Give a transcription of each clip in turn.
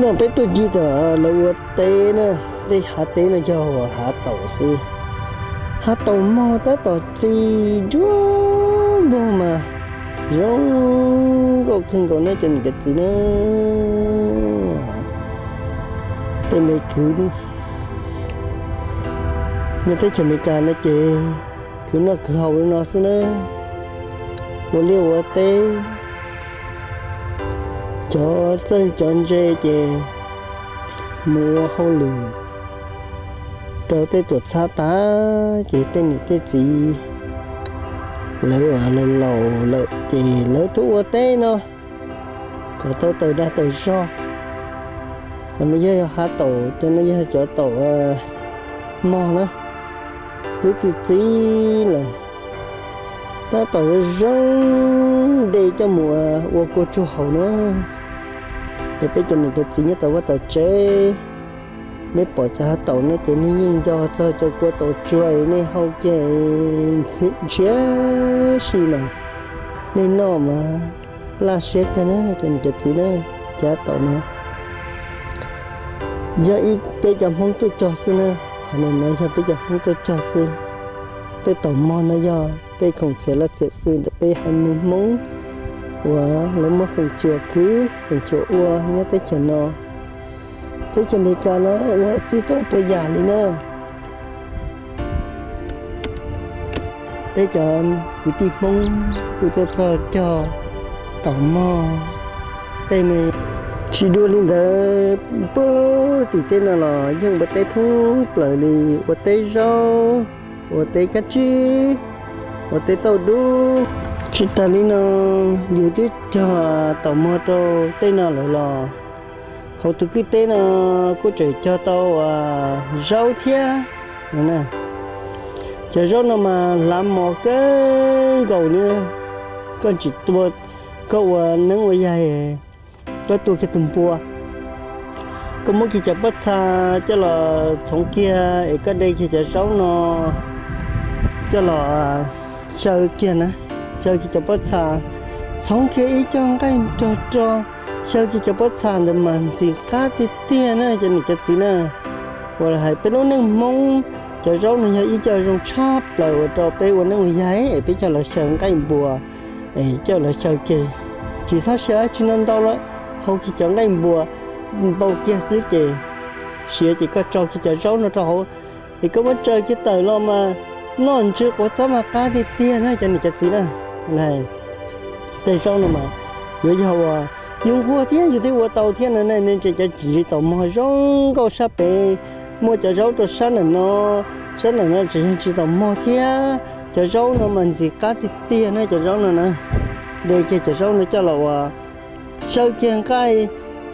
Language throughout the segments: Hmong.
No peb tuaj ncig tom lawv ua teb na, tej hav teb no yog hav taum xwb. Hav taum mog tab tom txi nruab npog mas zoo nkauj kawg nkaus na cov niam cov txiv na. Tej me khwv nyob teb chaws Amelikas no ces khwv noj khwv haus li no xwb na. Ua liaj ua teb, cov txawj cov ntse ces mus ua hauj lwm rau tej tuam txhab tas ces tej niam tej txiv lawv uas laus laus lawm ces lawv tuaj ua teb no kom tau tawm dag tawm zog. Qhov no yog hav taum, cov no yog cov taum mog na, twb txi txiv lawm, tab tom zoo de coj mus ua kua tsuag haus na. Es peb cov niam cov txiv nyob tom vaj tom tsev, nej pom cov hav taum no ces nej yeej nco txog cov kua taum tsuag nej hau kiag ntshiab si mas nej noj mas laj siab kawg na cov niam cov txiv na. Cov hav taum no yog ib peb cov Hmoob tuaj cog xwb na, qhov no yog peb cov Hmoob tuaj cog xwb. Tej taum mog no yog tej khoom txhiam laj txhiam xwm ntawm peb haiv neeg Hmoob uas lawv muab feem xyuam khwv feem xyuam ua nyob teb chaws no. Teb chaws Amelikas no ua txij tau puas yam li na. Peb cov kwv tij Hmoob kuj tuaj txog cog taum mog tej me. Tsis dua li ntawd, puag tim teb no los yeej ua teb thoob plaws li, ua teb zaub, ua teb kab tsib, ua teb tauj dub. Tsis tas li no, yus twb cog taum mog rau tej no lawm los hauv tus kwj teb no kuj tseem cog tau zaub thiab. Cov zaub no mas hlav mos kawg nkaus li na. Koj tsis tua, koj ua neeb ua yaig, koj tua kiag tus npua, koj muab kiag cov pob txha coj los txhoov kiag es koj de kiag cov zaub no coj los xyaw kiag na, xyaw kiag cov pob txha, txhoov kiag ib co nqaij rog rog, xyaw kiag cov pob txha ntawd mas ntxim qab tiag tiag na cov niam cov txiv na. Uas hais peb lub neej Hmoob, cov zaub no yog ib co zoo tshaj plaws uas rau peb ua neej ua yaig es peb coj los xyaw nqaij npua, coj los xyaw kiag, tsis txhob xyaw tsis ntau ntau lawm, hau kiag cov nqaij npua npau kiag xwb ces siav ces koj tso kiag cov zaub no rau hauv es koj muab tsaws kiag tawm los mas noj ntsw quav txob mas qab tiag tiag na cov niam cov txiv na. Tej zaub no mas yuav yog uas yus nquag thiab yus thiaj ua tau thiab no ne, nej ntsia cov ntsis taum mog zoo nkauj sab pem, muaj cov zaub rau sab ntawm no, sab ntawm no tseem yog ntsis taum mog thiab. Cov zaub no mas ntxim qab tiag tiag na cov zaub no na. De kiag cov zaub no coj los uas xyaw kiag nqaij,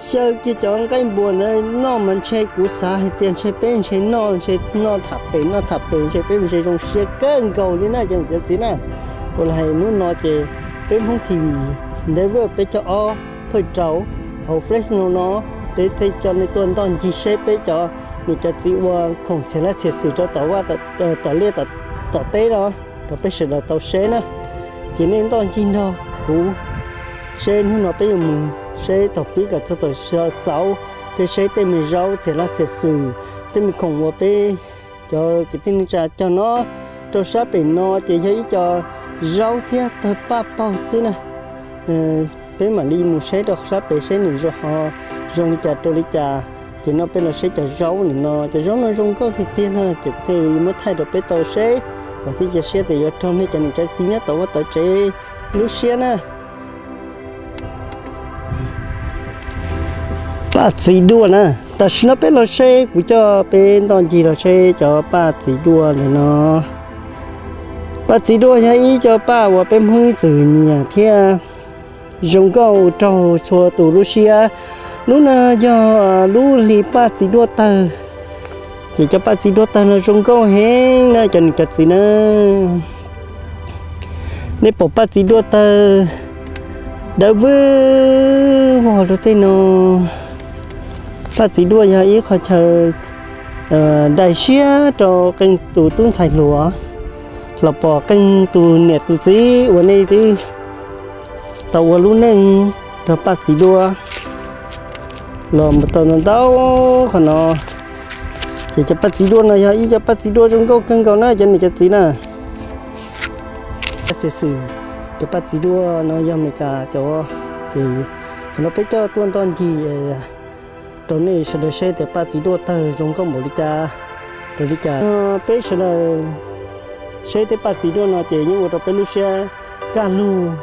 xyaw kiag cov nqaij npua ntawd noj mas ntshe kuv xav hais tias ntshe peb ntshe noj ntshe noj tham pem noj tham pem ntshe peb ntshe zoo siab kawg nkaus li na cov niam cov txiv na. Ua li hais hnub no ces peb Hmoob T V Network peb caug ob phav rau hauv Fresno no, peb thiaj coj nej tuaj ntoj ncig seb peb cov niam cov txiv ua khoom txhiam laj txhiam xwm rau tom vaj tom liaj tom teb no rau peb sawv daws tau seb na. Ces nej ntoj ncig nrog kuv seb hnub no peb yuav mus seb thaum pib kom txog thaum xaus, peb seb tej me zaub txhiam laj txhiam xwm, tej me khoom uas peb cov kwv tij neej tsa cog no rau sab pem no ces yog ib co zaub thiab tawg paj paug xwb na. Peb mam li mus saib rau sab pem seb nws zoo ho zoo li cas rau li cas. Ces no peb los saib cov zaub ntawm no, cov zaub no zoo nkauj tiag tiag na, ces kuv thiaj li muab thaij rau peb tau seb, vam thiab cia siab tias yuav raug nej cov niam cov txiv nyob tom vaj tom tsev lub siab na. Paj txiv duaj na, tam sim no peb los seb, kuv coj peb ntoj ncig los seb cov paj txiv duaj ntawm no. Paj txiv duaj yog ib co paj uas peb Hmoob ib txwm nyiam thiab zoo nkauj raug txhua tus lub siab. Lub no yog lub hli paj txiv duaj tawg, ces cov paj txiv duaj tawg no zoo nkauj heev na cov niam cov txiv na. Nej pom paj txiv duaj tawg dawb vwg vog rau tej no. Paj txiv duaj yog ib qho chaw dai siab rau qee tus tub ntxhais hluas los pom qee tus niam tus txiv uas nej twb tau ua lub neej rau paj txiv duaj. Los mus tau ntau ntau qhov no, ces cov paj txiv duaj no yog ib cov paj txiv duaj zoo nkauj kawg nkaus na cov niam cov txiv na. Xes xwm cov paj txiv duaj no yog Amelikas cov, ces qhov no peb coj tuaj ntoj ncig rau nej sawv daws saib tias paj txiv duaj tawg zoo nkauj npaum li cas, raws li cas. Peb sawv daws saib tej paj txiv duaj no ces yeej ua rau peb lub siab kaj lug,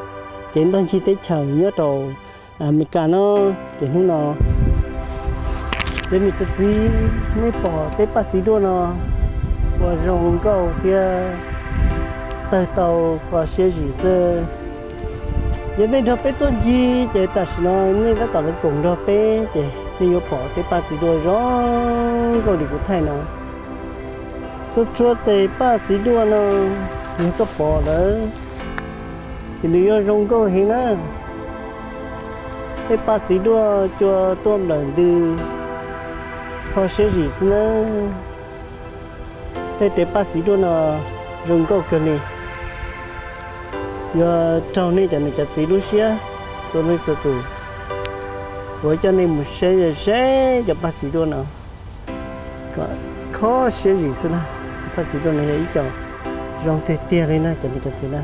kev ntoj ncig teb chaws nyob rau Amelikas no. Ces hnub no cov niam cov txiv, nej pom tej paj txiv duaj no ua zoo nkauj thiab tawg tau kho siab zim xwb. Yog nej nrog peb tuaj ncig ces tam sim no nej tab tom los koom nrog peb ces nej yuav pom tej paj txiv duaj zoo nkauj li kuv thaij no. Txhua txhua tes paj txiv duaj no yog koj pom lawm ces nws yuav zoo nkauj heev na. Tej paj txiv duaj cua tuaj nplawm ntws kho siab zim xwb na. Tej tes paj txiv duaj no zoo nkauj kawg li. Yuav raug nej cov niam cov txiv lub siab txhua leej txhua tus, kuv coj nej mus saib ze ze cov paj txiv duaj no kom kho siab zim xwb na. Paj txiv duaj no yog ib co zoo tiag tiag li na cov niam cov txiv na.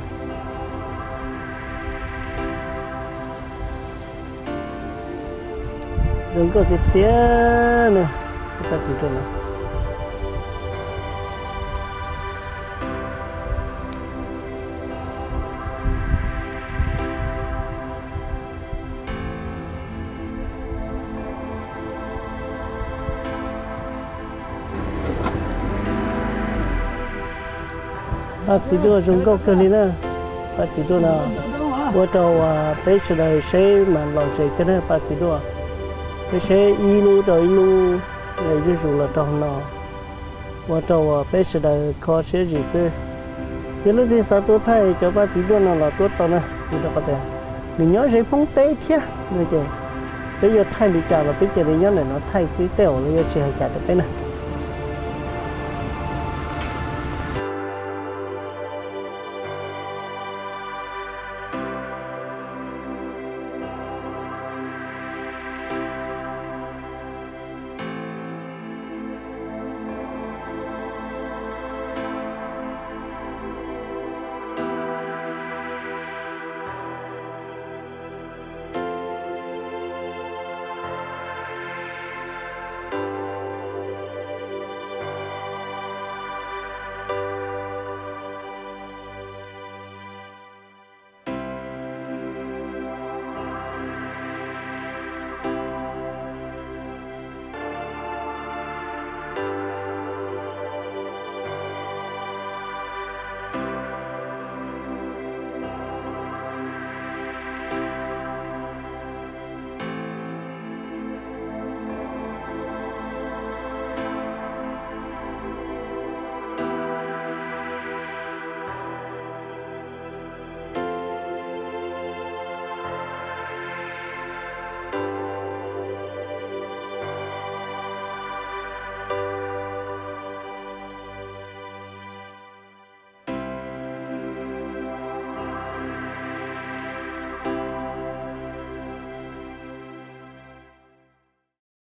Zoo nkauj tiag tiag na, paj txiv duaj no. Paj txiv duaj zoo nkauj kawg li na. Paj txiv duaj no ua rau peb sawv daws saib mas lom zem kawg na paj txiv duaj. Peb saib ib lub rau ib lub, zuj zus los rau no, ua rau peb sawv daws kho siab zim xwb. Yog leej twg xav tuaj thaij cov paj txiv duaj no los tuaj tau na, vim rau qhov tias nws nyob ze Hmoob teb thiab no ces peb yuav thaij li cas los peb cia li nyob ntawm no thaij xwb, tej zaum lawv yuav tsis hais cas rau peb na.